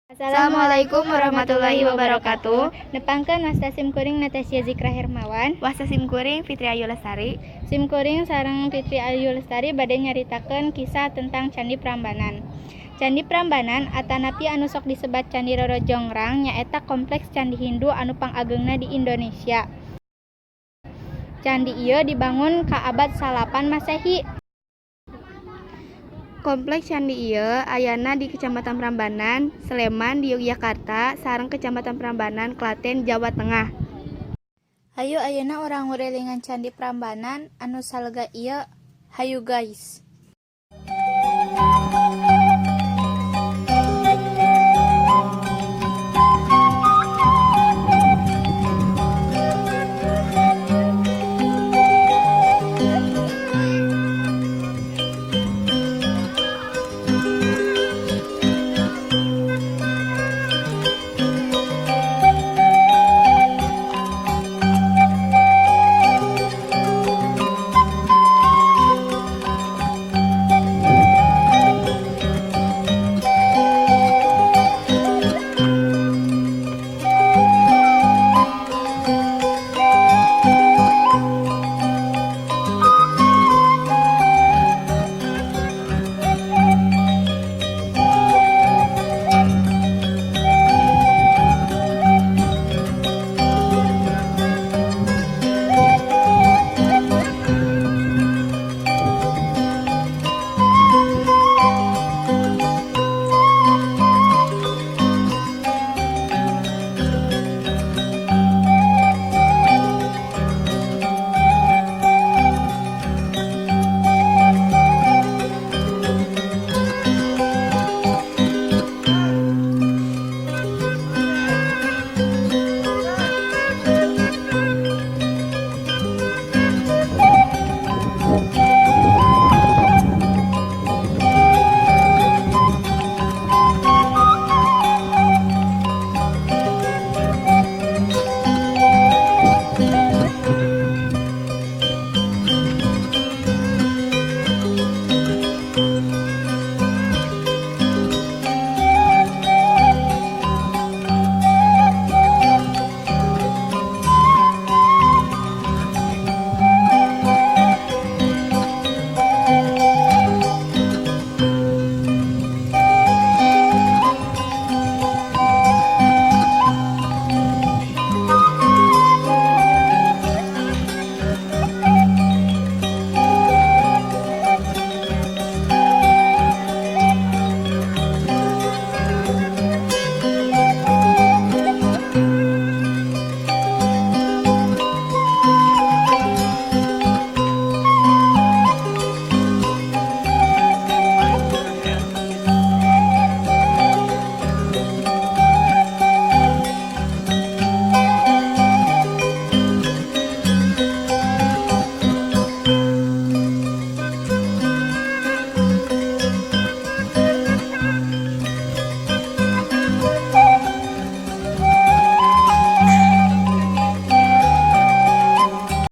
Assalamualaikum warahmatullahi wabarakatuh. Nepangkeun, wasta sim kuring Natasha Zikra Hermawan. Wasta sim kuring Fitri Ayu Lestari. Sim kuring sareng Fitri Ayu Lestari bade nyaritakeun kisah tentang Candi Prambanan. Candi Prambanan atanapi anu sok disebat Candi Roro Jonggrang nyaeta kompleks candi Hindu anu pangageungna di Indonesia. Candi ieu dibangun ka abad 9 Masehi. Kompleks candi ieu ayana di Kecamatan Prambanan, Sleman di Yogyakarta sareng Kecamatan Prambanan, Klaten, Jawa Tengah. Hayu, ayeuna urang ngurilingan Candi Prambanan anu salega ieu. Hayu, guys.